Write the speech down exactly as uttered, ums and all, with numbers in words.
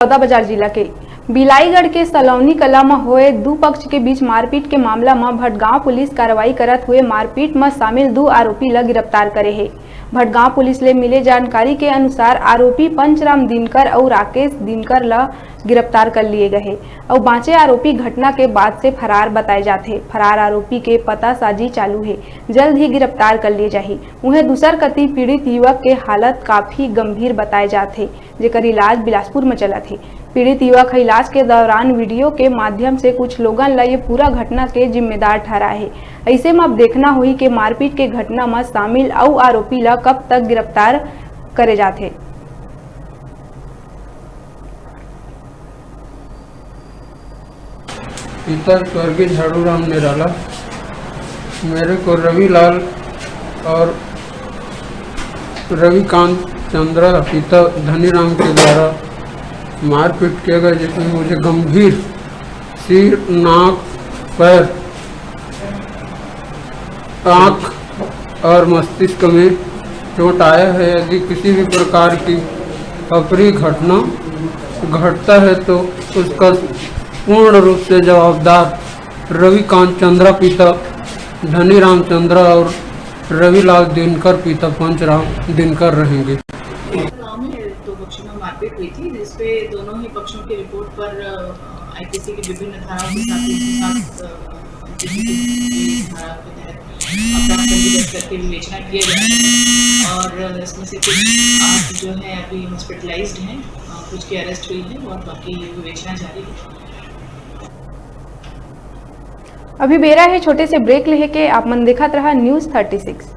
बलौदाबाजार जिला के बिलाईगढ़ के सलौनी कला म होए दू पक्ष के बीच मारपीट के मामला म भटगांव पुलिस कार्रवाई करत हुए मारपीट म शामिल दू आरोपी ल गिरफ्तार करे हे। भटगांव पुलिस ले मिले जानकारी के अनुसार आरोपी पंचराम दिनकर अउ राकेश दिनकर ल गिरफ्तार कर लिए गए हे अउ बांचे आरोपी घटना के बाद से फरार बताए जात हे। फरार आरोपी के पतासाजी चालू हे, जल्द ही गिरफ्तार कर लिए जाही। उहें दूसर कती पीड़ित युवक के हालत काफी गंभीर बताए जात हे, जेकर इलाज बिलासपुर म चलत हे। पीड़ित युवक ह इलाज के दौरान वीडियो के माध्यम से कुछ लोगन ल ये पूरा घटना के जिम्मेदार ठहराए हे। अइसे म अब देखना होही के मारपीट के घटना म शामिल अउ आरोपी ल कब तक गिरफ्तार करे जाथे। पिता स्वर्गीय झाड़ू राम निराला मेरे को रविलाल और रविकांत चंद्रा पिता धनीराम के द्वारा मारपीट किया गया, जिसमें मुझे गंभीर सिर, नाक, पैर, आँख और मस्तिष्क में चोट आया है। यदि किसी भी प्रकार की अप्रिय घटना घटता है तो उसका पूर्ण रूप से जवाबदार रविकांत चंद्रा पिता धनीराम चंद्रा और रविलाल दिनकर पिता पंचराम दिनकर रहेंगे। गांव में दो पक्षों में मारपीट हुई थी, जिसपे दोनों ही पक्षों की रिपोर्ट पर आईपीसी की विभिन्न धाराओं के साथ तीन सौ सात धारा के तहत अपराध पंजीबद्ध करके विवेचना किया जा रहा है। और इसमें से कुछ आठ जो है अभी हॉस्पिटलाइज्ड हैं, अ, कुछ की अरेस्ट हुई है और बाकी विवेचना जारी है। अभी बेरा हे छोटे से ब्रेक लेहे के, आप मन देखत रहा न्यूज थर्टी सिक्स।